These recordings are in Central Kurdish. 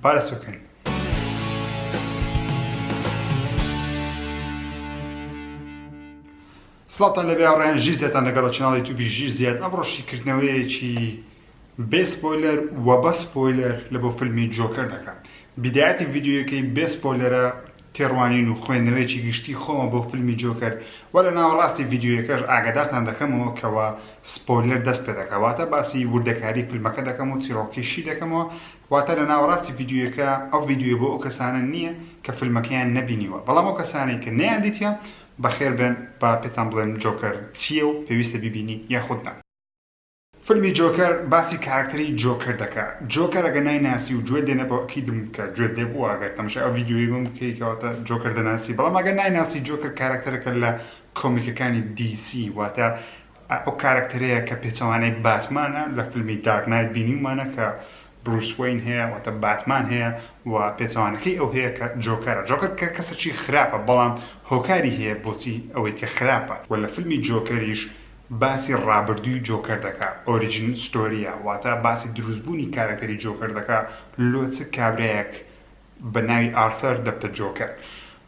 با دەست پێ بکەین. سڵاوتان لێبێ هاوڕێیان ژیر زیادتان لەگەڵە channel ی یوتیوبی ژیر زیاد ئەمڕۆ شیکردنەوەیەکی بێ spoiler و بە spoiler لە بۆ فیلمی جۆکەر دەکەم بیدایەتی ڤیدیۆیەکەی بێ spoiler ە تێڕوانین و خوێندنەوەیەکی گشتی خۆمە بۆ فیلمی جۆکەر و لە ناوەڕاستی ڤیدیۆیەکەش ئاگادارتان دەکەمەوە کەوا spoiler دەست پێ دەکا واتە باسی وردەکاری فیلمەکە دەکەم و چیڕۆکی شی دەکەمەوە واتە لە ناوەڕاستی ڤیدیۆیەکە ئەو ڤیدیۆیە بۆ ئەو کەسانە نییە کە فیلمەکەیان نەبینیوە بەڵام ئەو کەسانەی کە نەیاندیتیە بەخێر بێن با پێتان بڵێم جۆکەر چییە و پێویستە بیبینی یاخود نا. فیلمی جۆکەر باسی کارەکتەری جۆکەر دەکا جۆکەر ئەگەر نایناسی و گوێت لێ نەبوو ئەکیدم کە گوێت لێ بووە ئەگەر تەماشای ئەو ڤیدیۆیەی بم بکەی کەواتە جۆکەر دەناسی بەڵام ئەگەر نایناسی جۆکەر کارەکتەرەکە لە کۆمیکەکانی DC واتە ئەو کارەکتەرەیە کە پێچەوانەی باتمانە لە فیلمی Dark Knight بینیومانە کە بروس وەین هەیە واتە باتمان هەیە و پێچەوانەکەی ئەو هەیە کە جۆکەرە جۆکەر کە کەسەکی خراپە بەڵام هۆکاری هەیە بۆچی ئەوەی کە خراپە و لە فیلمی جۆکەریش باسی ڕابردووی جۆکەر دەکا origin story ە واتە باسی دروستبوونی کارەکتەری جۆکەر دەکا لۆ چ کابرایەک بە ناوی ئارثەر دەبتە جۆکەر.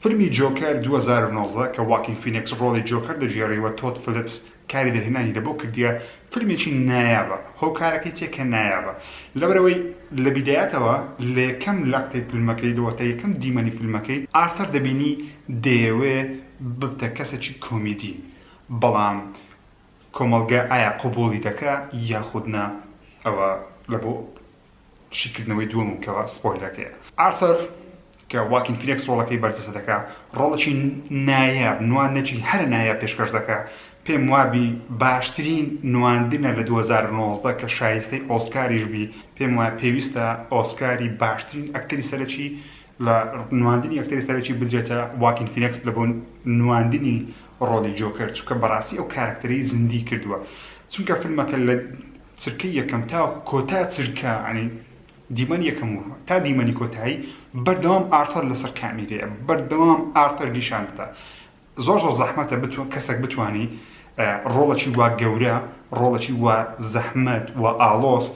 فیلمی جۆکەر 2019 کە واکین فینێکس ڕۆڵی جۆکەر دەگێڕی و تۆد فلیپس کاری دەرهێنانی لەبۆ کردیە فیلمێکی نایابە هۆکارەکەی چیە کە نایابە لەبەرئەوەی لە بیدایەتەوە لە یەکەم لەقتەی فیلمەکەی واتە یەکەم دیمەنی فیلمەکەی ئارثەر دەبینی دەیەوێ ببتە کەسێکی کۆمیدی بەڵام کۆمەڵگە ئایا قبوڵی دەکا یاخود نا ئەوە لە بۆ شیکردنەوەی دووەمم کەوا spoiler ەکەیە. ئارثەر کە واکین فینێکس ڕۆڵەکەی بەرجەستە دەکا ڕۆڵێکی نایاب نواندنێکی هەرە نایاب پێشکەش دەکا پێم وابی باشترین نواندنە لە 2019 کە شایستەی ئۆسکاریش بی پێم وایە پێویستە ئۆسکاری باشترین ئەکتەری سەرەکی لە نواندنی ئەکتەری سەرەکی بدرێتە واکین فینێکس لە بۆ نواندنی ڕۆڵی جۆکەر چونکە بەڕاستی ئەو کارەکتەرەی زیندی کردووە چونکە فیلمەکە لە چرکەی یەکەم تا کۆتا چرکە ینی دیمەن یەکەم و تا دیمەنی کۆتایی بەردەوام ئارثەر لەسەر کامیرەیە بەردەوام ئارثەر نیشان دەدا زۆر زۆر زەحمەتە بتوان کەسێک بتوانی ڕۆڵێکی وا گەورە ڕۆڵێکی وا زەحمەت و ئاڵۆز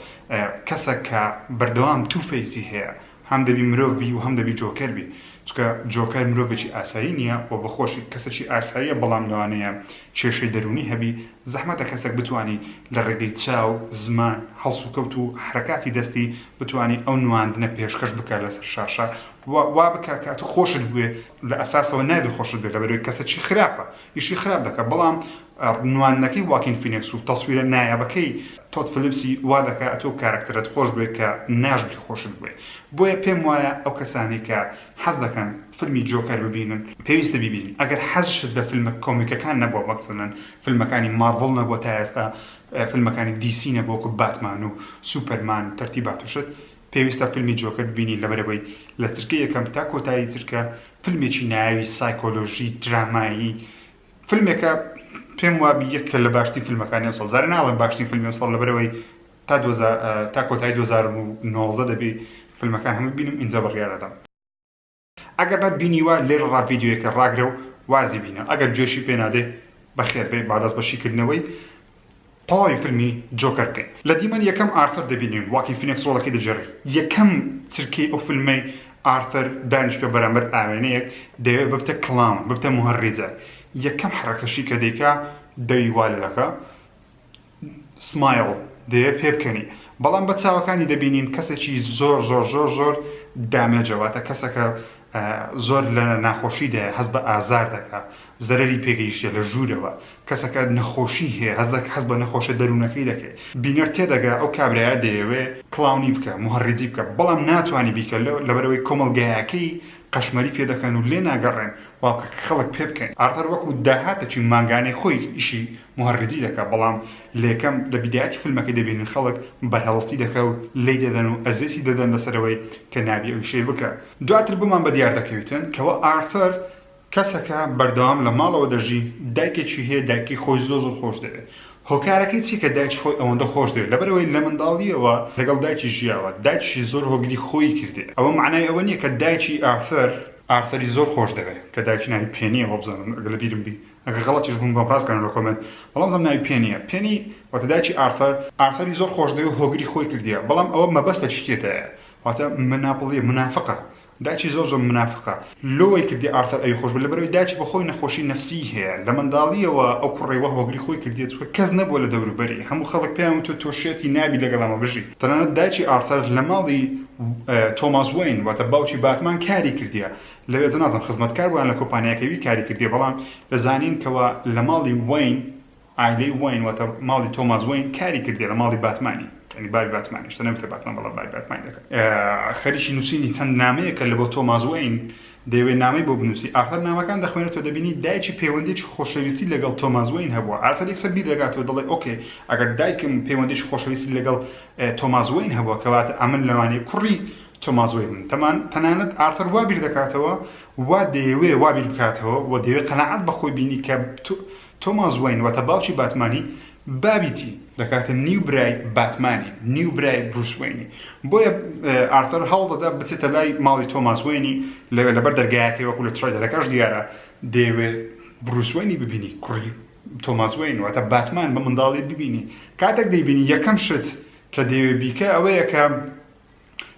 کەسێک کە بەردەوام two face ی هەیە هەم دەبی مرۆڤ بی و هەم دەبی جۆکەر بی چونکە جۆکەر مرۆڤێکی ئاسایی نییە و بەخۆشی کەسێکی ئاساییە بەڵام لەوانەیە کێشەی دەروونی هەبی زەحمەتە کەسێک بتوانی لە ڕێگەی چاو زمان هەڵسوکەوت و حەرەکاتی دەستی بتوانی ئەو نواندنە پێشکەش بکا لەسەر شاشە و وا بکا کە ئەتوو خۆشت بوێ لە ئەساسەوە نابێ خۆشت بێ لەبەرئەوەی کەسێکی خراپە ئیشی خراپ دەکا بەڵام نواندنەکەی واکین فینێکس و تەسویرە نایابەکەی تۆد فلیپسی وا دەکا ئەتۆ کارەکتەرەت خۆش بوێ کە ناشبی خۆشت بوێ بۆیە پێم وایە ئەو کەسانەی کە حەز دەکەن فیلمی جۆکەر ببینن پێویستە بیبینن ئەگەر حەزشت لە فیلمە کۆمیکەکان نەبووە مەسەلەن فیلمەکانی مارڤڵ نەبووە تا ئێستا فیلمەکانی DC نەبووە وەکو باتمان و سوپەرمان تەرتیبات و شت پێویستە فیلمی جۆکەر ببینی لەبەرئەوەی لە چرکەی یەکەم تا کۆتایی چرکە فیلمێکی نایابی سایکۆلۆژی درامایی فیلمێکە پێم وابی یەکە لە باشترین فیلمەکانی ئەمساڵ جارێ ناڵێم باشترین فیلمی ئەمساڵ لەبەرئەوەی تا تا کۆتایی 2019 دەبی فیلمەکان هەموو بینم ئینجا بڕیار دەدەم. ئەگەر نەت بینیوە لێرە ڕا ڤیدیۆیەکە ڕاگرە و وازی بینە ئەگەر گوێشی پێ نادەی بەخێر بێی با دەست بە شیکردنەوەی تەواوی فیلمی جۆکەر بکەین. لە دیمەنی یەکەم ئارثەر دەبینین واکین فینێکس ڕۆڵەکەی دەگێڕی یەکەم چرکەی ئەو فیلمەی ئارثەر دانیشتوە بەرامبەر ئاوێنەیەک دەیەوێ ببتە clown ببتە موهەڕیجە یەکەم حەڕەکەشی کە دەیکا دەوی وا لێ دەکا smile دەیەوێت پێبکەنی بەڵام بە چاوەکانی دەبینین کەسێکی زۆر زۆر زۆر زۆر damage ە واتە کەسەکە زۆر لە ناخۆشیدایە هەست بە ئازار دەکا زەرەری پێگەیشتە لە ژوورەوە کەسەکە نەخۆشی هەیە هەست دەک هەست بە نەخۆشە دەروونەکەی دەکەی بینەر تێدەگا ئەو کابرایە دەیەوێ clown ی بکە موهەڕیجی بکە بەڵام ناتوانی بیکە لەبەرئەوەی کۆمەڵگایەکەی قەشمەری پێ دەکەن و لێ ناگەڕێن وا بکە کە خەڵک پێ بکەن. ئارثەر وەکو داهاتەکی مانگانەی خۆی ئیشی موهەڕیجی دەکا بەڵام لەیەکەم لە بیدایەتی فیلمەکەی دەبینن خەڵک بەرهەڵستی دەکا و لێی دەدەن و ئەزێتی دەدەن لەسەرئەوەی کە نابی ئەو ئیشەی بکا. دواتر بۆمان بەدیار دەکەویتن کەوا ئارثەر کەسەکە بەردەوام لە ماڵەوە دەژی، دایکێکی هەیە دایکی خۆی زۆر زۆر خۆش دەوێ. هۆکارەکەی چیە کە دایکی خۆی ئەوەندە خۆش دەوێ؟ لەبەرئەوەی لە منداڵیەوە لەگەڵ دایکی ژیاوە، دایکیشی زۆر هۆگری خۆی کردێ. ئەوە مەعنای ئەوە نیە کە دایکی ئارثەر، ئارثەری زۆر خۆش دەوێ کە دایکی ناوی پێنیە وابزانم ئەگەر لە بیرم بی. ئەگەر غەڵەتیش بووم بۆم ڕاست کەنەوە لە comment، بەڵام زم ناوی پێنیە، پێنی واتە دایکی ئارثەر، ئارثەری زۆر خۆشدەوێ و هۆگری خۆی کردیە، بەڵام ئەوە مەبەستەکی تێدایە، واتە مناپڵیە، منافقە، دایکی زۆر زۆر منافقە، لۆ وای کردیە ئارثەر ئەوی خۆش بوێ، لەبەرئەوەی دایکی بەخۆی نەخۆشی نەفسی هەیە، لە منداڵیەوە ئەو کوڕەی وا هۆگری خۆی کردیە، چونکە کەس نەبووە لە دەوروبەری، هەموو خەڵک پێیان وتوە تۆ شێتی نابی لەگەڵ ئەمە بژی، تەنانەت دایکی ئارثەر لە ماڵی تۆماس وەین واتە باوکی باتمان کاری کردیە، لەوێ نازانم خزمەتکار بوو یان لە کۆمپانیاکەی وی کاری کردیە بەڵام دەزانین کەوا لە ماڵی وەین عایلەی وەین واتە ماڵی تۆماس وەین کاری کردیە لە ماڵی باتمانی یعنی بابی باتمانی شتە نەوتە باتمان بەڵام بابی باتمانی دەکە خەریکی نووسینی چەند نامەیەکە لە بۆ تۆماس وەین دەیەوێت نامەی بۆ بنووسی. ئارثەر نامەکان دەخوێنێتەوە دەبینی دایکی پەیوەندیەکی خۆشەویستی لەگەڵ تۆماس وەین هەبووە. ئارثەر یەکسەر بیر دەکاتەوە دەڵێ okay ئەگەر دایکم پەیوەندیەکی خۆشەویستی لەگەڵ تۆماس وەین هەبووە کەواتە ئەمن لەوانەیە کوڕی تۆماس وەین بم. تەمان تەنانەت ئارثەر وا بیر دەکاتەوە وا دەیەوێ وا بیر بکاتەوە و دەیەوێ قەناعەت بە خۆی بینی کە تۆماس وەین واتە باوکی باتمانی بابیتی دەکاتە نیو برای باتمانی، نیو برای بروس وەینی. بۆیە ئارثەر هەوڵدەدا بچێتە لای ماڵی تۆماس وەینی، لەوێ لەبەر دەرگایەکەی وەکو لە trailer ەکەش دیارە دەیەوێ بروس وەینی ببینی، کوڕی تۆماس وەین واتە باتمان بە منداڵی ببینی. کاتێک دەیبینی یەکەم شت کە دەیەوێ بیکە ئەوەیە کە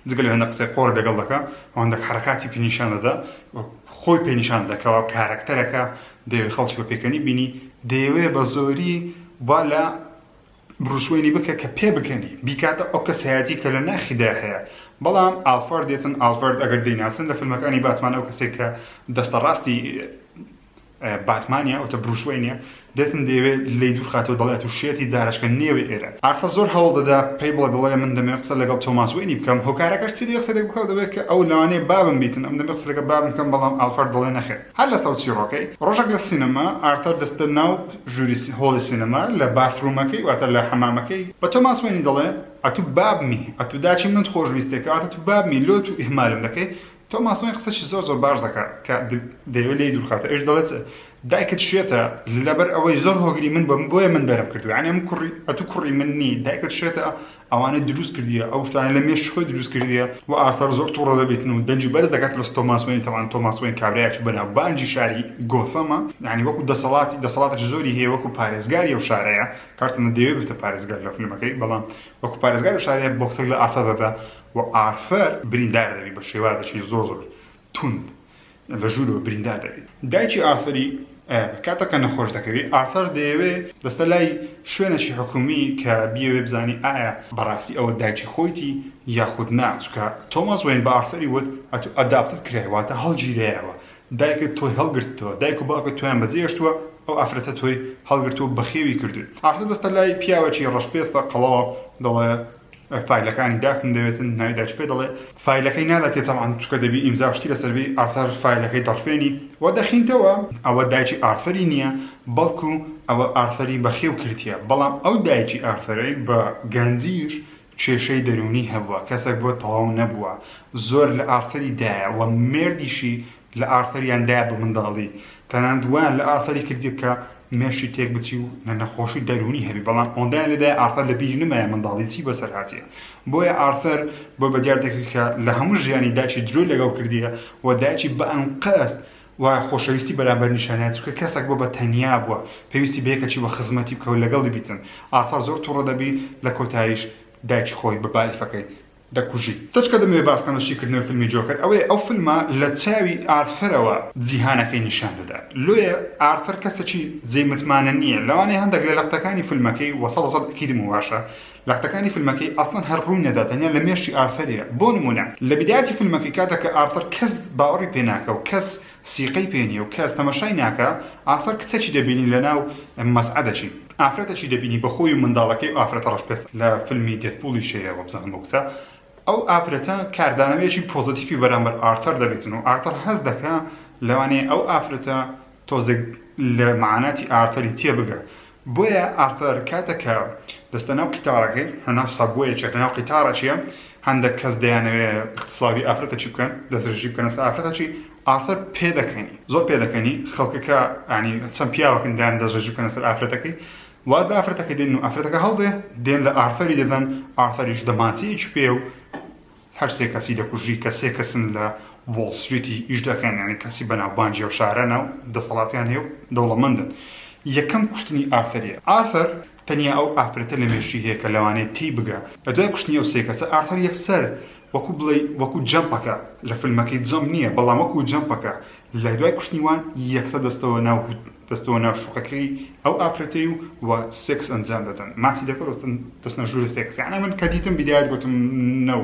جگە لە هەندێک قسەی قۆڕ لەگەڵ دەکا و هەندێک حەرەکاتی پێ نیشان دەدا و خۆی پێ نیشان دەدا کەوا کارەکتەرەکە دەیەوێت خەڵکی بە پێکەنی بینی، دەیەوێ بە زۆری وا لە بروس وەینی بکە کە پێ بکەنی، بیکاتە ئەو کەسایەتی کە لە ناخیدا هەیە. بەڵام ئالفەرد دێتن، ئالفەرد ئەگەر دەیناسن لە فیلمەکانی باتمان ئەو کەسێک کە دەستە ڕاستی باتمانە وتە بروس وەینە دێتن دەیەوێ لێی دوور خاتەوە دەڵێ ئەتوو شێتی جارەشکە نێوێ ئێرە. ئارثەر زۆر هەوڵ دەدا پێی بڵێ دەڵێ من دەمەوێ قسە لەگەڵ تۆماس وەینی بکەم هۆکارەکەش چی دەوێ قسە لەگەڵ بکا دەڵێ کە ئەو لەوانەیە بابم بیتن ئەم دەمەوێ قسە لەگەڵ بابم بکەم بەڵام ئالفەرد دەڵێ نەخێر هەر لەسەر چیڕۆکەی ڕۆژێک لە سینەما ئارثەر دەستە ناو ژووری هۆڵی سینەما لە bathroom ەکەی واتە لە حەمامەکەی بە تۆماس وەینی دەڵێ ئەتوو بابمی ئەتوو داکی منت خۆشویستێ کەواتە تو بابمی لۆ تو ئیهمالم دەکەی تۆماس وەین قسەکی زۆر زۆر باش دەکات کە دەیەوێت لێی دوورخاتەوە ئەویش دەڵێت دایکت شێتە لەبەر ئەوەی زۆر هۆگری من بم بۆیە من دەرم کردووە یعنی ئەم کوڕی ئەتو کوڕی من نی دایکت شێتە ئەوانەی دروست کردیە ئەو شتانە لە مێشکی خۆی دروست کردیە و ئارثەر زۆر توڕە دەبێتن و دەنگی بەرز دەکات لەس تۆماس وەین تەوان تۆماس وەین کابرایەکی بەناوبانگی شاری گۆثەمە یعنی وەکو دەسەڵاتی دەسەڵاتێکی زۆری هەیە وەکو پارێزگاری ئەو شارەیە کارتنە دەیەوێت ببێتە پارێزگار لە فیلمەکەی بەڵام وەکو پارێزگاری ئەو شارەیە بۆکسێک لە ئارثەر دەدا و ئارثەر بریندار دەبی بە شێوازێکی زۆر زۆر توند لە ژوورەوە بریندار دەبی. دایکی ئارثەری کاتێک کە نەخۆش دەکەوی ئارثەر دەیەوێ دەستە لای شوێنێکی حکومی کە بیەوێ بزانی ئایا بەڕاستی ئەوە دایکی خۆیتی یاخود نا چونکە تۆماس وەین بە ئارثەری وت ئەتوو adopted کرای واتە هەڵگیرایەوە دایکت تۆی هەڵگرتتەوە دایک و باوکت تۆیان بەجێهێشتووە ئەو ئافرەتە تۆی هەڵگرتووە بەخێوی کردووی ئارثەر دەستە لای پیاوێکی ڕەشپێستە قەڵەوە دەڵێ فایلەکانی داکم دەوێتن ناوی دایک پێ دەڵێ فایلەکەی ناداتێ تەبعەن چونکە دەبی ئیمزا و شتی لەسەر بی ئارثەر فایلەکەی دەڕفێنی و دەخینتەوە ئەوە دایکی ئارثەری نییە بەڵکو ئەوە ئارثەری بەخێو کردیە بەڵام ئەو دایکی ئارثەرەی بە گەنجیش کێشەی دەروونی هەبووە کەسێک بۆ تەواو نەبووە زۆر لە ئارثەری دایە و مێردیشی لە ئارثەریان دایە بە منداڵی تەنانەت وایان لە ئارثەری کردیە کە مێشکی تێک بچی و نە نەخۆشی دەروونی هەبی بەڵام ئەوەندەیان لێدایە ئارثەر لە بیری نەمایە منداڵی چی بەسەر هاتیە بۆیە ئارثەر بۆی بەدیار دەکرد کە لە هەموو ژیانی دایکی درۆی لەگەڵ کردیە و دایکی بە ئەنقەست و خۆشەویستی بەرامبەر نیشانیان چونکە کەسەک بۆ بە تەنیا بووە پێویستی بە یەکەکی وە خزمەتی بکە و لەگەڵی بیتن ئارثەر زۆر توڕە دەبی لە کۆتاییش دایکی خۆی بە بالیفەکەی دەکوژی. تچ کە دەمەوێ باس بکەم لە شیکردنەوەی فیلمی جۆکەر ئەوەیە ئەو فیلمە لە چاوی ئارثەرەوە جیهانەکەی نیشان دەدات لۆیە ئارثەر کەسێکی جێی متمانە نییە لەوانەیە هەندێک لە لەقتەکانی فیلمەکەی وە سەد سەد ئەکیدم واشە لەقتەکانی فیلمەکەی ئەسڵەن هەر ڕووی نەدا تەنیا لە مێشکی ئارثەریە بۆ نمونە لە بیدایەتی فیلمەکەی کاتێک کە ئارثەر کەس باوەڕی پێ ناکا و کەس سیقەی پێ نییە و کەس تەمەشای ناکا ئارثەر کچەکی دەبینی لەناو مەسعەدەکی ئافرەتەکی دەبینی بە خۆی و منداڵەکەی و ئافرەتە ڕەشپێست لە فیلمی دێدپوڵیش هەیە وابزانم بەو کچە ئەو ئافرەتە کاردانەوەیەکی positive ی بەرامبەر ئارثەر دەبێتن و ئارثەر هەست دەکا لەوانەیە ئەو ئافرەتە تۆزێک لە مەعاناتی ئارثەری تێبگا بۆیە ئارثەر کاتێک کە دەستە ناو قیتارەکەی لەناو subway ەکێ لەناو قیتارەکیە هەندێک کەس دەیانەوێ اغتصابی ئافرەتەکی بکەن دەستدرێژی بکەنە سەر ئافرەتەکی ئارثەر پێدەکەنی زۆر پێدەکەنی خەڵکەکە ینی چەند پیاوەکن دایان دەستدرێژی بکەنە سەر ئافرەتەکەی واز لە ئافرەتەکە دێن و ئافرەتەکە هەڵدێ دێن لە ئارثەری دەدەن ئارثەریش دەمانچەیەکی پێ و هەر سێ کەسی دەکوژی کە سێ کەسن لە وۆڵ ستریتی ئیش دەکەن، یانی کەسی بەناوبانگی ئەو شارەنە و دەسەڵاتیان هەیە و دەوڵەمەندن. یەکەم کوشتنی ئارثەریە. ئارثەر تەنیا ئەو ئافرەتە لە مێشکی هەیە کە لەوانەیە تێی بگا. لە دوای کوشتنی ئەو سێ کەسە ئارثەر یەکسەر وەکو بڵێی وەکو جەمپەکە، لە فیلمەکەی جەمپ نییە بەڵام وەکو جەمپەکە، لە دوای کوشتنی وان یەکسەر دەستەوە ناو دەستەوە ناو شوقەکەی ئەو ئافرەتەی و و سێکس ئەنجام دەدەن ماچی دەکەن دەستن دەستنە ژوورە سێکس. یەعنی من کە دیتم بیدایەت گوتم نەو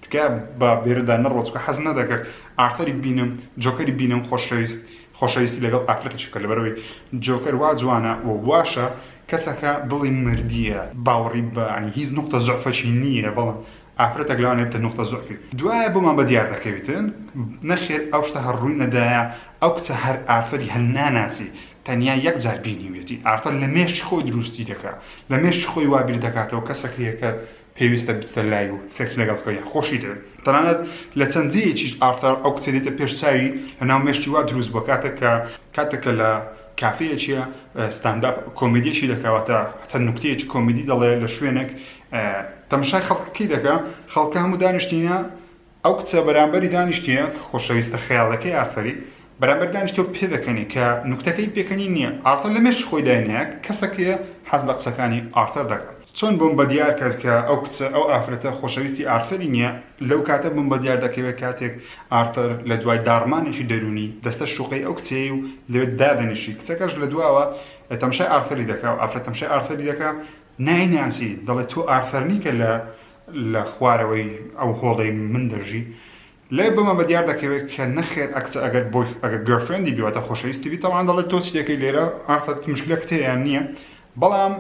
تکایە با بێرەدا نەڕۆ چونکە حەزم نەدەکرد ئارثەری ببینم جۆکەری ببینم خۆشەویست خۆشەویستی لەگەڵ ئافرەتێکی بکە لەبەرئەوەی جۆکەر وا جوانە و واشە کەسەکە دڵی مردیە باوەڕی بە یانی هیچ نوقتە زوعفەکی نییە بەڵام ئافرەتێک لەوانەیە بتە نوقتە زوعفی دوایە بۆمان بەدیار دەکەویتن نەخێر ئەو شتە هەر ڕووی نەدایە ئەو کچە هەر ئارثەری هەر ناناسی تەنیا یەک جار بینیویەتی ئارثەر لە مێشکی خۆی دروستی دەکا لە مێشکی خۆی وا بیر دەکاتەوە کەسەکەیە کە پێویستە بچتە لای و سێکسی لەگەڵ بکە یان خۆشی دەوێت. تەنانەت لە چەند جێیەکیش ئارثەر ئەو کچە دێتە پێش چاوی لەناو مێشکی وا دروست بووە کاتێک کە کاتێک کە لە کافێیەکیە stand-up کۆمیدیەکی دەکا واتە چەند نوکتەیەکی کۆمیدی دەڵێ لە شوێنێک تەمەشای خەڵکەکەی دەکا خەڵکە هەموو دانیشتینە ئەو کچە بەرامبەری دانیشتیە کە خۆشەویستە خەیاڵەکەی ئارثەری بەرامبەر دانیشتیە و پێدەکەنی کە نوکتەکەی پێکەنین نیە ئارثەر لە مێشکی خۆی داینایە کەسەکەیە حەز لە قسەکانی ئارثەر دەکا. چۆن بۆم بەدیار کەت کە ئەو کچە ئەو ئافرەتە خۆشەویستی ئارثەری نیە لەو کاتە بۆم بەدیار دەکەوێت کاتێک ئارثەر لە دوای داڕمانێکی دەروونی دەستە شوقەی ئەو کچەیەی و لەوێ دادەنیشی کچەکەش لە دواوە تەمشای ئارثەری دەکا و ئافرەت تەمشای ئارثەری دەکا نایناسی دەڵێ تۆ ئارثەر نی کە لە لە خوارەوەی ئەو هۆڵەی من دەژی لێ بەمە بەدیار دەکەوێت کە نەخێر ئەکسە ئەگەر بۆی ئەگەر girlfriend ی بی واتە خۆشەویستی بی تەبعەن دەڵێت تۆ چی دەکەی لێرە ئارثەر مشکلەکت هەیە یان نییە بەڵام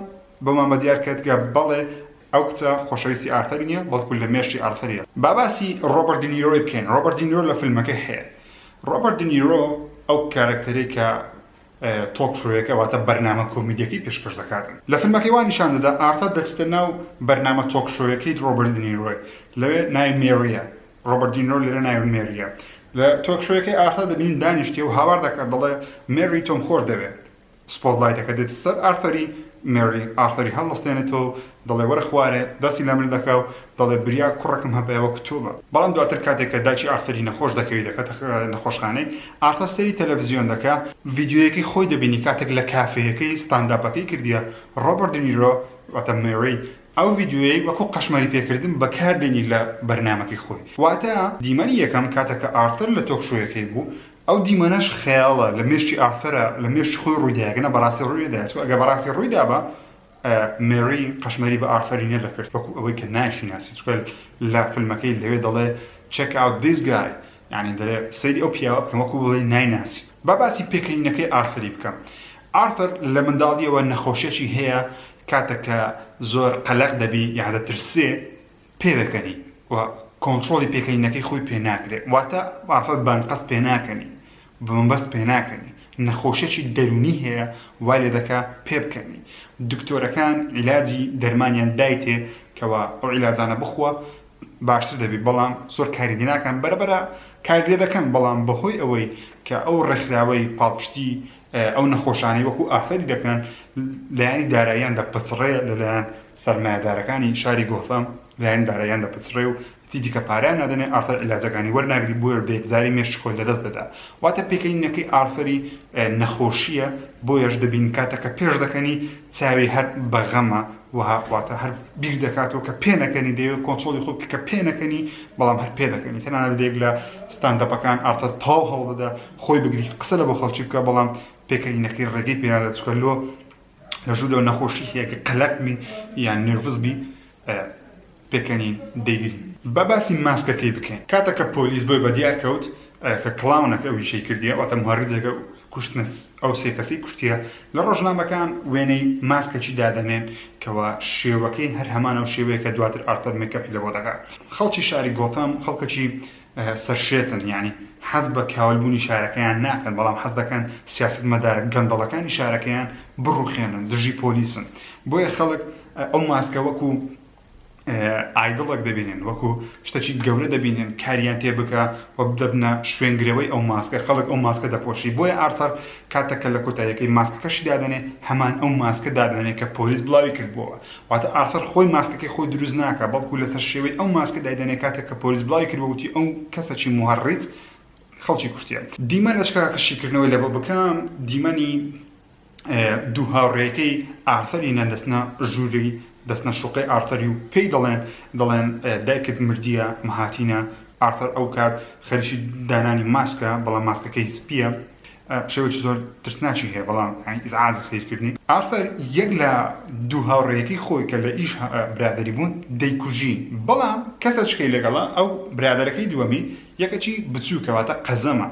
بەمان بەدیار کەت کە بەڵێ ئەو کچە خۆشەویستی ئارثەری نییە بەڵکو لە مێشکی ئارثەریە. با باسی ڕۆبەرت دینیرۆی بکەین ڕۆبەرت دینیرۆ لە فیلمەکە هەیە ڕۆبەرت دینیرۆ ئەو کارەکتەرەی کە talk show یەکە واتە بەرنامە کۆمیدیەکەی پێشکەش دەکاتن. لە فیلمەکەی وا نیشان دەدا ئارثەر دەچتە ناو بەرنامە talk show یەکەی ڕۆبەرت دینیرۆی لەوێ ناوی مێریە ڕۆبەرت دینیرۆ لێرە ناوی مێریە لە talk show یەکەی ئارثەر دەبینین دانیشتیە و هاوار دەکات دەڵێ مێری تۆم خۆش دەوێ spotlight ەکە دێتە سەر ئارثەری، مێری ئارثەری هەڵدەستێنێتەوە و دەڵێ وەرە خوارێ، دەستی لە مل دەکا و دەڵێ بریا کوڕێکم هەبایە وەک تۆ بە. بەڵام دواتر کاتێک کە دایکی ئارثەری نەخۆش دەکەوی دەکاتە نەخۆشخانەی، ئارثەر سەیری تەلەفزیۆن دەکا، ڤیدیۆیەکەی خۆی دەبینی کاتێک لە کافێیەکەی stand-up ەکەی کردیە، ڕۆبەرت دینیرۆ واتە مێری ئەو ڤیدیۆیەی وەکو قەشمەری پێکردن بەکار دێنی لە بەرنامەکەی خۆی. واتە دیمەنی یەکەم کاتێک کە ئارثەر لە talk show یەکەی بوو، ئەو دیمەنەش خەیاڵە لە مێشکی ئارثەرە لە مێشکی خۆی ڕوویدایە گەنا بەڕاستی ڕووی نەدایە چونکە ئەگەر بەڕاستی ڕوویدابا مێری قەشمەری بە ئارثەری نەدەکرد وەکو ئەوەی کە نایشی ناسی چونکە لە فیلمەکەی لەوێ دەڵێ check out this guy یانی دەڵێ سەیری ئەو پیاوە بکەن وەکو بڵێی نایناسی. با باسی پێکەنینەکەی ئارثەری بکەم ئارثەر لە منداڵیەوە نەخۆشیەکی هەیە کاتێک کە زۆر قەلەق دەبی یان دەترسێ پێدەکەنی و کۆنترۆڵی پێکەنینەکەی خۆی پێ ناکرێ واتە ئافرەت بە ئەنقەست پێناکەنی بە مەبەست پێناکەنی نەخۆشیەکی دەروونی هەیە وای لێ دەکا پێبکەنی دکتۆرەکان عیلاجی دەرمانیان دایتێ کەوا ئەو عیلاجانە بخوا باشتر دەبی بەڵام زۆر کاری لێ ناکەن بەرەبەرە کاری لێ دەکەن بەڵام بەهۆی ئەوەی کە ئەو ڕێکخراوەی پاڵپشتی ئەو نەخۆشانەی وەکو ئافەری دەکەن لایەنی داراییان دەپچڕێ لەلایەن سەرمایەدارەکانی شاری گۆثەم لایەنی داراییان دەپچڕێ و چی دیکە پارەیان نادەنێ ئارثەر عیلاجەکانی وەرناگری بۆیە بەیەکجاری مێشکی خۆی لەدەست دەدا واتە پێکەنینەکەی ئارثەری نەخۆشییە بۆیەش دەبین کاتە کە پێش دەکەنی چاوی هەر بە غەمە وەها واتە هەر بیر دەکاتەوە کە پێ نەکەنی دەیەوێت کۆنترۆڵی خۆی بکە کە پێ نەکەنی بەڵام هەر پێ دەکەنی تەنانەت لەیەک لە stand-up ەکان ئارثەر تەواو هەوڵدەدا خۆی بگری قسە لە بۆ خەڵکی بکە بەڵام پێکەنینەکەی ڕێگەی پێنادات چونکە لۆ لە ژوورەوە نەخۆشی هەیە کە قەلەق بی یان nervous بی پێکەنین دەیگری. با باسی ماسکەکەی بکەین کاتێک کە پۆلیس بۆی بەدیار کەوت کە clown ەکە ئەو ئیشەی کردیە واتە موهەریجەکە کوشتنە ئەو سێ کەسەی کوشتیە لە ڕۆژنامەکان وێنەی ماسکەکی دادەنێن کەوا شێوەکەی هەر هەمان ئەو شێوەیە کە دواتر ئارتەر makeup ی لەبۆ دەکات خەڵکی شاری گۆتەم خەڵکەکی سەرشێتن یانی حەز بە کاول بوونی شارەکەیان ناکەن بەڵام حەز دەکەن سیاسەتمەدارە گەندەڵەکانی شارەکەیان بڕوخێنن دژی پۆلیسن بۆیە خەڵک ئەو ماسکە وەکو idol ێک دەبینن وەکو شتەکی گەورە دەبینن کاریان تێ بکە و دەبنە شوێنگرەوەی ئەو ماسکە خەڵک ئەو ماسکە دەپۆشی بۆیە ئارتەر کاتێک کە لە کۆتاییەکەی ماسکەکەشی دادەنێ هەمان ئەو ماسکە دادەنێ کە پۆلیس بڵاوی کردبووەوە واتە ئارثەر خۆی ماسکەکەی خۆی دروست ناکا بەڵکو لەسەر شێوەی ئەو ماسکە دایدەنێ کاتێک کە پۆلیس بڵاوی کردوە وتی ئەو کەسە چی موهەڕیج خەڵکی کوشتیە. دیمەن لە چ کاکە شیکردنەوەی لەبۆ بکەم دیمەنی دوو هاوڕێیەکەی ئارثەری نەن دەچنە ژووری دەچنە شوقەی ئارثەری و پێی دەڵێن دەڵێن دایکت مردیە مەهاتینە ئارثەر ئەو کات خەریکی دانانی ماسکە بەڵام ماسکەکەی سپیە شێوەیەکی زۆر ترسناکی هەیە بەڵام ئیزعاجی سەیرکردنی ئارثەر یەک لە دوو هاوڕێیەکەی خۆی کە لە ئیش برادەری بوون دەیکوژی بەڵام کەسەچکەی لەگەڵە ئەو برادەرەکەی دووەمی یەکەکی بچووکە واتە قەزەمە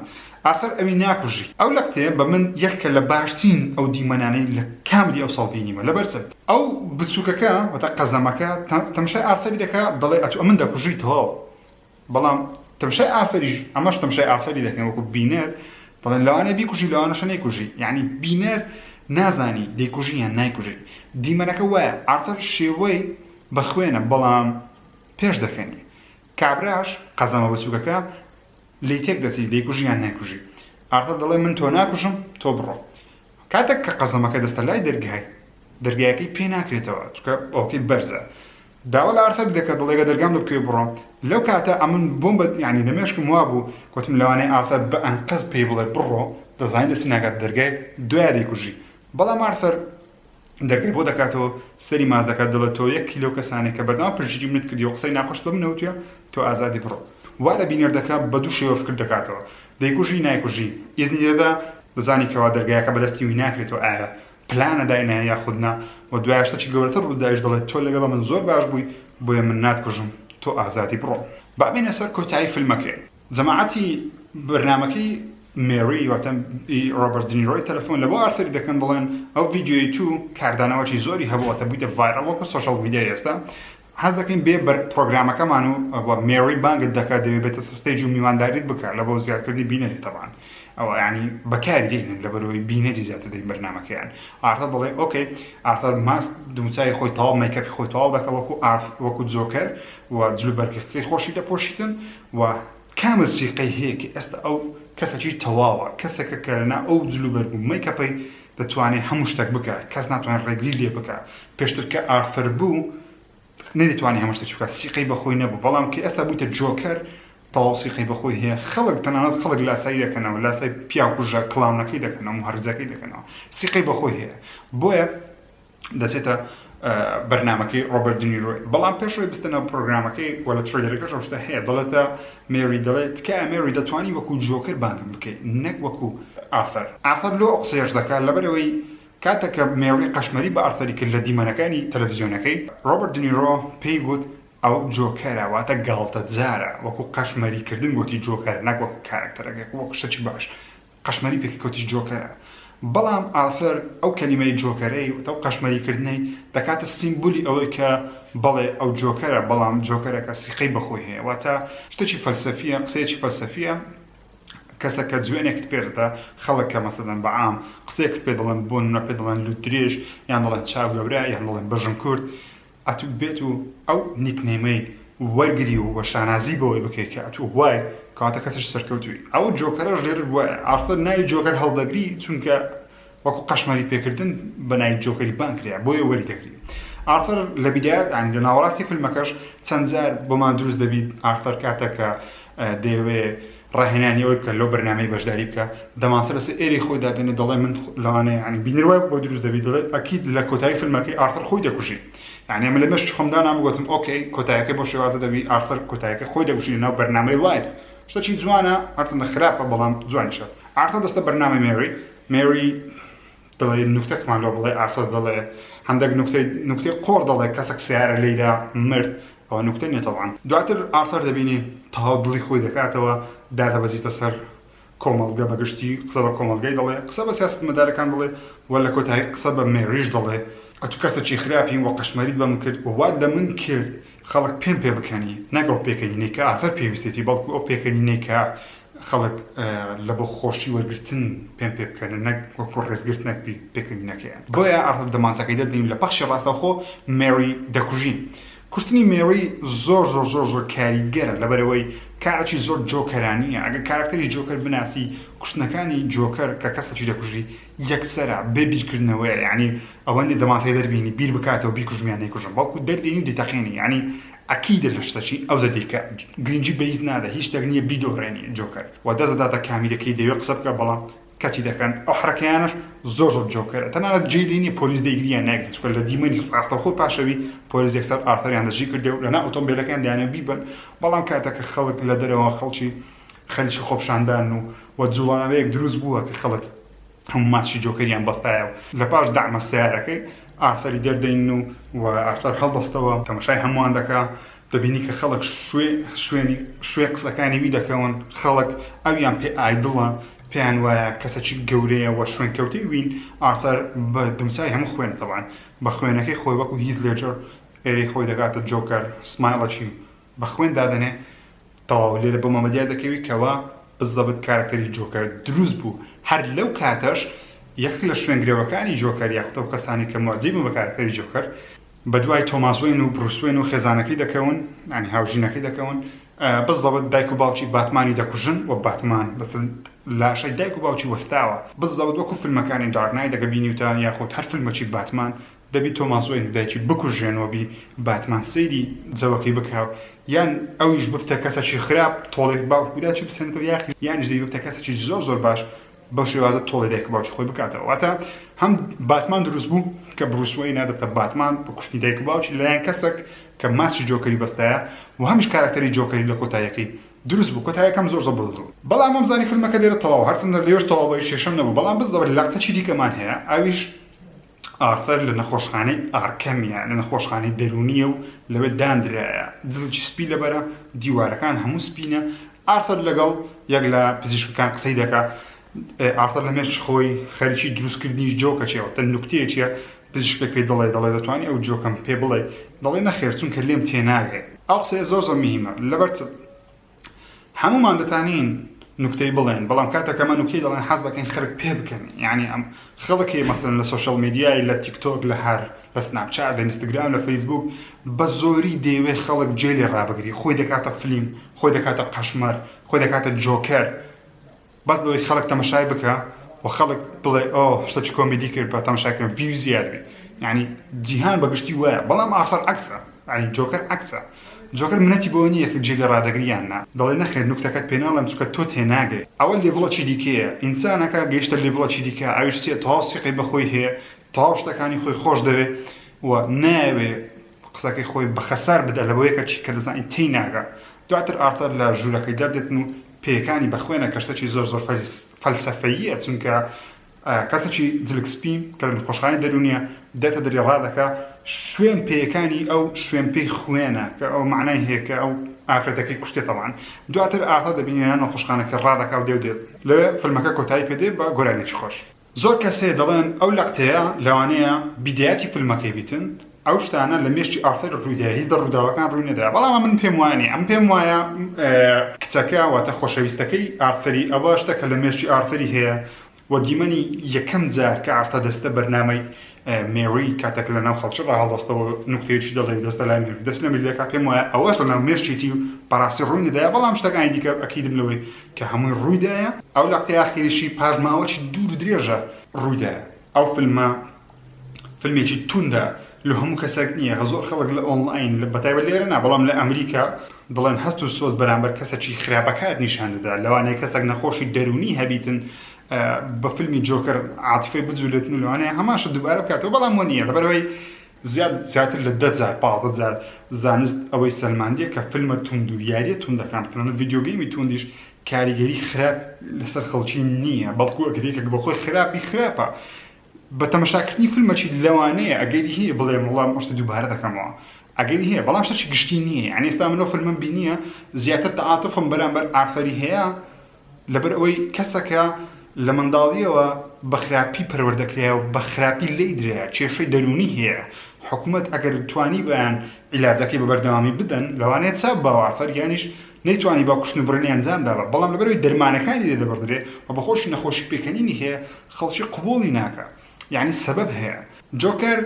ئاخر ئەوی ناکوژی. ئەو لەقتەیە بە من یەککە لە باشترین ئەو دیمەنانەی لە کاملی ئەو ساڵ بینیمە لەبەر چ؟ ئەو بچووکەکە واتە قەزەمەکە تەمشای ئارثەری دەکا دەڵێ ئەتوو ئەمن دەکوژی تەواو بەڵام تەمشای ئارثەریش ئەمەش تەمشای ئارثەری دەکەن وەکو بینەر دەڵێن لەوانەیە بیکوژی لەوانەشە نەیکوژی یعنی بینەر نازانی دەیکوژی یان نایکوژی دیمەنەکە وایە ئارثەر شێوەی بە خوێنە بەڵام پێش دەکەنی کابراش قەزەمە بچووکەکە لێی تێک دەچی دەیکوژی یان نایکوژی؟ ئارثەر دەڵێ من تۆ ناکوژم تۆ بڕۆ. کاتێک کە قەزەمەکە دەستە لای دەرگای، دەرگایەکەی پێ ناکرێتەوە چونکە ئەوەکەی بەرزە. داوا لە ئارثەر دەکات دەڵێ گە دەرگام لە بکەوێ بڕۆ. لەو کاتە ئەمن بۆم بە یانی لە مێشکم وابوو گوتم لەوانەیە ئارثەر بە ئەنقەست پێی بڵێ بڕۆ دەزانی دەستی ناگاتە دەرگای دوایە دەیکوژی. بەڵام ئارثەر دەرگای بۆ دەکاتەوە سەری ماچ دەکات دەڵێت تۆ یەکی لەو کەسانەی کە بەردەوام پشتگیری منت کردی و قسەی ناخۆشت بە من نەوتویە تۆ ئازادی بڕۆ وا لە بینەر دەکا بە دوو شێوە فکر دەکاتەوە دەیکوژی نایکوژی ئیزنی دەدا دەزانی کەوا دەرگایەکە بەدەستی وی ناکرێتەوە ئایا پلانە داینایە یاخود نا و دوایە شتەکی گەورەتر ڕوودایش دەڵێت تۆ لەگەڵ من زۆر باش بووی بۆیە من ناتکوژم تۆ ئازادی بڕۆ با بێینە سەر کۆتایی فیلمەکەی. جەماعەتی بەرنامەکەی مێری واتە ی ڕۆبەرت دنیرۆی تەلەفۆن لە بۆ ئارثەری دەکەن دەڵێن ئەو ڤیدیۆی تو کاردانەوەکی زۆری هەبوو واتە بوویتە viral وەکو social media ی ئێستا حەز دەکەین بێ بەر پرۆگرامەکەمان و مێری بانگت دەکات دەوێت بێتە سەر stage و میوانداریت بکە لە بۆ زیادکردنی بینەری تەبان ئەوە ینی بەکاری دێنن لە بەرەوەی بینەری زیاتر دەین بەرنامەکەیان ئارثەر دەڵێ okay ئارثەر ماست دموچاوی خۆی تەواو makeup ی خۆی تەواو دەکە وەکو ئارث وەکو جۆکەر و جلوبەرگەکەی خۆشی دەپۆشیتن و کامل سیقەی هەیە کە ئێستا ئەو کەسەکی تەواوە، کەسێکە کە لەناو ئەو جلوبەرگ و makeup ەی دەتوانێت هەموو شتێک بکات، کەس ناتوانێت ڕێگری لێ بکات، پێشتر کە ئارثەر بوو نەیدەتوانی هەموو شتێکی بکات، سیقەی بەخۆی نەبوو، بەڵام کە ئێستا بوویتە جۆکەر تەواو سیقەی بەخۆی هەیە، خەڵک تەنانەت خەڵک لاسایی دەکەنەوە، لاسای پیاوکوژە clown ەکەی دەکەنەوە، موهەرجەکەی دەکەنەوە، سیقەی بەخۆی هەیە، بۆیە دەچێتە بەرنامەکەی ڕۆبەرت دنیرۆی بەڵام پێش ئەوەی بستە ناو پرۆگرامەکەی و لە trailer ەکەش ئەو شتە هەیە دەڵێتە مێری دەڵێت تکایە مێری دەتوانی وەکو جۆکەر بانگم بکەیت نەک وەکو ئارثەر ئارثەر لۆ ئەو قسەیەش دەکات لەبەرئەوەی کاتێک کە مێری قەشمەری بە ئارثەری کرد لە دیمەنەکانی تەلەفزیۆنەکەی ڕۆبەرت دنیرۆ پێی گوت ئەو جۆکەرە واتە گاڵتەجارە وەکو قەشمەری کردن گوتی جۆکەر نەک وەکو کارەکتەرەکەی وەکو شتێکی باش قەشمەری پێ کەوتیش جۆکەرە بەڵام ئارثەر ئەو کەلیمەی جۆکەرەی واتە ئەو قەشمەری کردنەی دەکاتە سیمبولی ئەوەی کە بەڵێ ئەو جۆکەرە بەڵام جۆکەرەکە سیقەی بەخۆی هەیە واتە شتێکی فەلسەفیە قسەیەکی فەلسەفیە کەسە کە جوێنێکت پێ دەدا خەڵک کە مەسەلەن بە عام قسەیەکت پێ دەڵێن بۆ نمونە پێ دەڵێن لوت درێژ یان دەڵێن چاو گەورە یان دەڵێن بەژن کورت ئەتوو بێت و ئەو nickname ەی وەرگری و وە شانازی بەوەی بکەی کە ئەتوو وای کەواتە کەسێکی سەرکەوتووی ئەو جۆکەرەش لێرە وایە ئارثەر ناوی جۆکەر هەڵدەگری چونکە وەکو قەشمەری پێکردن بە ناوی جۆکەری بانگ کرا بۆیە وەری دەگری ئارثەر لە بیدایەت یانی لە ناوەڕاستی فیلمەکەش چەند جار بۆمان دروست دەبیت ئارثەر کاتێک کە دەیەوێ ڕاهێنانی ئەوەی بکە لەو بەرنامەی بەشداری بکە دەمانچە لەسەر ئێرەی خۆی دادەنێ دەڵێ من لەوانەیە یانی بینەر وای بۆ دروست دەبی دەڵێ ئەکید لە کۆتایی فیلمەکەی ئارثەر خۆی دەکوژی یانی ئەمە لە مێشکی خۆم دانام گوتم okay کۆتایەکەی بۆ شێوازە دەبی ئارثەر کۆتایەکەی خۆی دەکوژی لەناو بەرنامەی live شتەکی جوانە هەرچەندە خراپە بەڵام جوانیشە ئارثەر دەستە بەرنامەی مێری مێری دەڵێ نوکتەکمان لۆ بڵێ ئارثەر دەڵێ هەندێک نوکتەی نوکتەی قۆڕ دەڵێ کەسێک سیارە لێیدا مرد ئەوە نوکتە نیە تەبعەن دواتر ئارثەر دەبینی تەواو دڵی خۆی دەکاتەوە دادەبەزیتە سەر کۆمەڵگە بەگشتی قسە بە کۆمەڵگەی دەڵێ قسە بە سیاسەتمەدارەکان دەڵێ و لە کۆتایی قسە بە مێریش دەڵێ ئەتو کەسەکی خراپی و قەشمەریت بە من کرد و وات لە من کرد خەڵک پێم پێ بکەنی نەک ئەو پێکەنینەی کە ئارثەر پێویستێتی بەڵکو ئەو پێکەنینەی کە خەڵک لە بۆ خۆشی وەرگرتن پێم پێ بکەنن نەک وەکو ڕێزگرتنەک پێکەنینەکەیان بۆیە ئارثەر دەمانچەکەی دەدەین لە پەخشی ڕاستەوخۆ مێری دەکوژین کوشتنی مێری زۆر زۆر زۆر زۆر کاریگەرە لەبەرئەوەی کارێکی زۆر جۆکەرانیە ئەگەر کارەکتەری جۆکەر بناسی کوشتنەکانی جۆکەر کە کەسێکی دەکوژی یەکسەرە بێ بیرکردنەوەیە یانی ئەوە نیە دەمانچەکە دەربینی بیر بکاتەوە بیکوژم یان نەیکوژم بەڵکو دەردێنی و دەیتەقێنی یانی. ئەکیدە لە شتەکی ئەوجە دەیکا گرنگی بە هیچ نادا هیچ شتێک نییە بیدۆڕێنی جۆکەر و دەست دەداتە کامیرەکەی دەیەوێ قسە بکا بەڵام cut ی دەکەن ئەو حەرەکەیانەش زۆر زۆر جۆکەرە تەنانەت جێی لێ نییە پۆلیس دەیگری یان نایگری چونکە لە دیمەنی ڕاستەوخۆ پاشەوی پۆلیس یەکسەر ئارثەریان دەستگیر کردێ و لەناو ئۆتۆمبێلەکەیان دەیانەوێ بیبەن بەڵام کاتێک کە خەڵک لە دەرەوە خەڵکی خەریکی خۆپیشاندان و و جوڵانەوەیەک دروست بووە کە خەڵک هەموو ماسکی جۆکەریان بەستایە و لە پاش دەعمە سەیارەکەی ئارثەری دەردەینن و و ئارثەر هەڵدەستەوە تەماشای هەمووان دەکا دەبینی کە خەڵک شوێ شوێنی شوێ قسەکانی وی دەکەون خەڵک ئەویان پێ idol ە پێیان وایە کەسەکی گەورەیە و شوێنکەوتەی وین ئارثەر بە دمچای هەموو خوێنە تەبعەن بە خوێنەکەی خۆی وەکو هیث لێجەر ئێرەی خۆی دەکاتە جۆکەر smile ەکی بە خوێن دادەنێ تەواو لێرە بۆ مامە دیار دەکەوی کەوا بزەبت کارەکتەری جۆکەر دروست بوو هەر لەو کاتەش یەکێک لە شوێنگرەوەکانی جۆکەر یاخود ئەو کەسانەی کە موعجیب بوون بە کارەکتەری جۆکەر بەدوای تۆماس وەین و بروس وەین و خێزانەکەی دەکەون یانی هاوژینەکەی دەکەون بزەبت دایک و باوکی باتمانی دەکوژن و باتمان لەسەر لاشەی دایک و باوکی وەستاوە بزەبت وەکو فیلمەکانی Dark Knight ئەگەر بینیوتە یاخود هەر فیلمەکی باتمان دەبی تۆماس وەین و دایکی بکوژرێن و بی باتمان سەیری جەوەکەی بکا و یان ئەویش ببتە کەسەکی خراپ تۆڵەی باوک و دایکی بسێنێتەوە یاخی یانیش دەبی ببتە کەسەکی زۆر زۆر باش بەو شێوازە تۆڵەی دایک و باوکی خۆی بکاتەوە واتە هەم باتمان دروست بوو کە بروس وەینە دەبتە باتمان بە کوشتنی دایک و باوکی لەلایەن کەسەک کە ماسکی جۆکەری بەستایە و هەمیش کارەکتەری جۆکەری لە کۆتاییەکەی دروست بوو کۆتایەکەم زۆر زۆر بەدڵ بوو بەڵام وامزانی فیلمەکە لێرە تەواو هەرچەندە لێوەش تەواو بە کێشەم نەبوو بەڵام بزەبت لەقتەکی دیکەمان هەیە ئەویش ئارثەر لە نەخۆشخانەی ئارکەمیە، لە نەخۆشخانەی دەروونییە و لەوێ داندرایە. جلێکی سپی لەبەرە، دیوارەکان هەموو سپینە. ئارثەر لەگەڵ یەک لە پزیشکەکان قسەی دەکا. ئارثەر لە مێشکی خۆی خەریکی دروستکردنی joke ەکیە، واتە نوکتەیەکیە. پزیشکەکە پێی دەڵێ، دەڵێ دەتوانی ئەو joke ەم پێ بڵێی؟ دەڵێ نەخێر، چونکە لێم تێناگەی. ئەو قسەیە زۆر زۆر مهیمە. لەبەر چ؟ هەموومان دەتانین نوکتەی بڵێن بەڵام کاتێک ئەمە نوکتەی دەڵێن حەز دەکەین خەرک پێ بکەنین یعنی ئەم خەڵکی مەسەلەن لە social media ی لە تیک تۆک لە هەر لە سناپچات لە ئینستاگرام لە فەیسبوک بە زۆری دەیەوێت خەڵک جێ لێ ڕابگری خۆی دەکاتە فلیم خۆی دەکاتە قەشمەر خۆی دەکاتە جۆکەر بەس لەوەی خەڵک تەمەشای بکا و خەڵک بڵێ ئۆ شتەکی کۆمیدی کرد بە تەمەشاکردن view زیاد بێ یعنی جیهان بە گشتی وایە بەڵام ئارثەر عەکسە یعنی جۆکەر عەکسە جۆکەر منەتی بۆ نییە کە جێ لێ ڕادەگری یان نا دەڵێ نەخێر نوکتەکەت پێ ناڵێم چونکە تۆ تێناگەی ئەوە level ەکی دیکەیە ئینسانەکە گەیشتە level ەکی دیکە ئەویش چیە تەواو سیقەی بە خۆی هەیە تەواو شتەکانی خۆی خۆش دەوێ و نایەوێ قسەکەی خۆی بە خەسار بدا لە بۆیەکە چی کە دەزانی تێی ناگا دواتر ئارثەر لە ژوورەکەی دەردێتن و پێیەکانی بە خوێنە کە شتەکی زۆر زۆر فەلسەفەییە چونکە کەسێکی جلک سپی کە لە نەخۆشخانەی دەروونیە دێتە دەری ڕادەکا شوێن پێیەکانی ئەو شوێن پێی خوێنە کە ئەو معنای هەیە کە ئەو ئافرەتەکەی کوشتێ تەوان دواتر ئارثەر دەبینی لە نەخۆشخانەکە ڕادەکا و دێ و دێت لەوێ فیلمەکە کۆتایی پێ دێ بە گۆرانیەکی خۆش. زۆر کەس هەیە دەڵێن ئەو لەقتەیە لەوانەیە بیدایەتی فیلمەکەی بیتن ئەو شتانە لە مێشکی ئارثەر ڕوویدایە هیچ لە ڕووداوەکان ڕووی نەدایە بەڵام من پێم وایە نیە ئەم پێم وایە کچەکە واتە خۆشەویستەکەی ئارثەری ئەوە شتە کە لە مێشکی ئارثەری هەیە و دیمەنی یەکەم جار کە ئارثەر دەستە بەرنامەی مێری کاتێک لە ناو خەڵکی ڕا هەڵدەستەوە نوکتەیەکی دەڵێ و دەستە لای مێری دەست لە ملی دەکات پێم وایە ئەوەش لە ناو مێشکێتی و بەڕاستی ڕووی نەدایە بەڵام شتەکانی دیکە ئەکیدم لەوەی کە هەمووی ڕوویدایە ئەو لەقتەی ئاخیریشی پاش ماوەکی دوور و درێژە ڕوویدایە. ئەو فیلمە فیلمێکی توندە لۆ هەموو کەسێک نییە زۆر خەڵک لە ئۆنڵاین بەتایبەت لێرە نا بەڵام لە ئەمریکا دەڵێن هەست و سۆز بەرامبەر کەسێکی خراپەکار نیشان دەدا لەوانەیە کەسێک نەخۆشی دەروونی هەبیتن بە فیلمی جۆکەر عاتیفەی بجولێتن و لەوانەیە هەمان شت دووبارە بکاتەوە بەڵام وە نییە لەبەرئەوەی زیاد زیاتر لە 10 جار 15 جار زانست ئەوەی سەلماندیە کە فیلمە توند و یاریە توندەکان تەنانەت video game ی توندیش کاریگەری خراپ لەسەر خەڵکی نییە بەڵکو ئەگەر یەکێک بەخۆی خراپی خراپە بە تەمەشاکردنی فیلمەکی لەوانەیە ئەگەری هەیە بڵێم وەڵام ئەو شتە دووبارە دەکەمەوە ئەگەری هەیە بەڵام شتێکی گشتی نییە یعنی ئێستا من ئەو فیلمەم بینیە زیاتر تەعاتفم بەرامبەر ئارثەری هەیە لەبەر ئەوەی کەسەکە لە منداڵیەوە بە خراپی پەروەردە کرایە و بە خراپی لێی درایە کێشەی دەروونی هەیە حکومەت ئەگەر توانیبایان عیلاجەکەی بە بەردەوامی بدەن لەوانەیە چاک باوە ئارثەر یانیش نەیتوانی با کوشتن و بڕینی ئەنجام دابا بەڵام لەبەرئەوەی دەرمانەکانی لێ دەبڕدرێ و بەخۆشی نەخۆشی پێکەنینی هەیە خەڵکی قبوڵی ناکا یانی سەبەب هەیە جۆکەر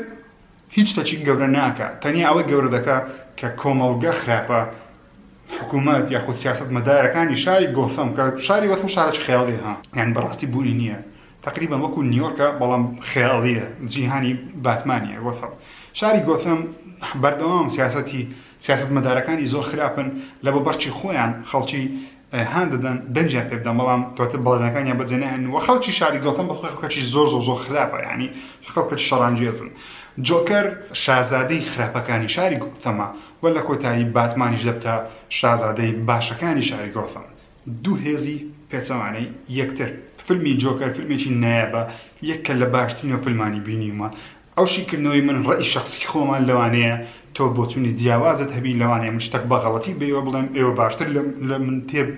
هیچ شتەکی گەورە ناکا تەنیا ئەوەی گەورە دەکا کە کۆمەڵگە خراپە حکوومەت یاخود سیاسەت مەدارەکانی شاری گۆثەم کە شاری گۆثەم شارێکی خەیاڵیە ها یان بەڕاستی بوونی نییە تەقریبەن وەکو نیۆرکە بەڵام خەیاڵیە جیهانی باتمانیە گۆثەم شاری گۆثەم بەردەوام سیاسەتی. سیاسەتمەدارەکانی زۆر خراپن لە بۆ بەرچی خۆیان خەڵکی هان دەدەن دەنگیان پێ بدەن بەڵام دواتر بەڵێنەکانیان بەجێ ناهێنن و خەڵکی شاری گۆتەم بە خۆی خەڵکێکی زۆر زۆر زۆر خراپە یعنی خەڵکێکی شەڕانگێزن. جۆکەر شازادەی خراپەکانی شاری گۆتەمە و لە کۆتایی باتمانیش دەبتە شازادەی باشەکانی شاری گۆثەم. دوو هێزی پێچەوانەی یەکتر. فیلمی جۆکەر فیلمێکی نایابە یەکە لە باشترین ئەو فیلمانی بینیومە ئەو شیکردنەوەی من ڕەئی شەخسی خۆمە لەوانەیە تۆ بۆچونی جیاوازت هەبی لەوانەیە من شتەک بە غەڵەتی بە ئێوە بڵێم ئێوە باشتر لە من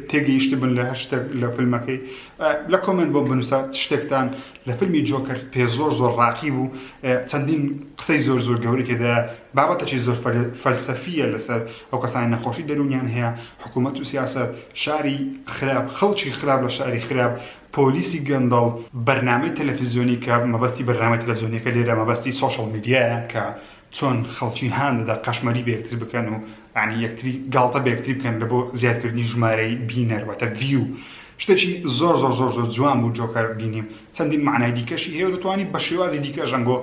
تێگەیشتبن لە هەر شتێک لە فیلمەکەی لە comment بۆم بنووسە چ شتێکتان لە فیلمی جۆکەر پێ زۆر زۆر ڕاقی بوو چەندین قسەی زۆر زۆر گەورەی تێدایە بابەتەکی زۆر فەلسەفیە لەسەر ئەو کەسانی نەخۆشی دەروونیان هەیە حکوومەت و سیاسەت شاری خراپ خەڵکی خراپ لە شاری خراپ پۆلیسی گەندەڵ بەرنامەی تەلەفزیۆنی کە مەبەستی بەرنامەی تەلەفزیۆنیەکە لێرە مەبەستی social media یە کە چۆن خەڵکی هان دەدا قەشمەری بە یەکتر بکەن و یانی یەکتری گاڵتە بە یەکتری بکەن لە بۆ زیادکردنی ژمارەی بینەر واتە view شتێکی زۆر زۆر زۆر زۆر جوان بوو جۆکەر بینیم چەندین مەعنای دیکەشی هەیە و دەتوانی بە شێوازی دیکەش ئەنگۆ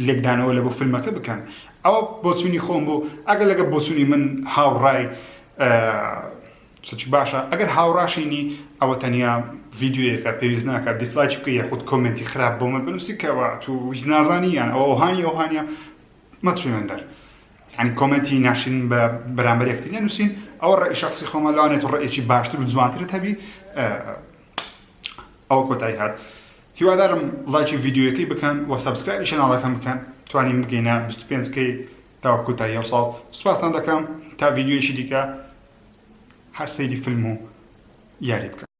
لێکدانەوە لە بۆ فیلمەکە بکەن ئەوە بۆچوونی خۆم بوو ئەگەر لەگە بۆچوونی من هاوڕای شتێکی باشە ئەگەر هاوڕاشی نی ئەوە تەنیا ڤیدیۆیەکە پێویست ناکات dislike ی بکەی یاخود comment ی خراپ بۆ من بنووسی کەەوە تو هیچ نازانی یان ئەوە ئەوهانی ئەوهانە مەچوێن دەر یعنی comment ی ناشرین بە بەرامبەر یەکتری نەنووسین ئەوە ڕەئی شخصی خۆمە لەوانێت ڕەئێکی باشتر و جوانترت هەبی ئەوە کۆتایی هات هیوادارم لایکی ڤیدیۆیەکەی بکەن و subscribe ی channel ەکەم بکەن توانیم بگەینە 25 K تا کۆتایی ئەو ساڵ سوپاستان دەکەم تا ڤیدیۆیەکی دیکە هەر سەیری فیلم و یاری بکەن.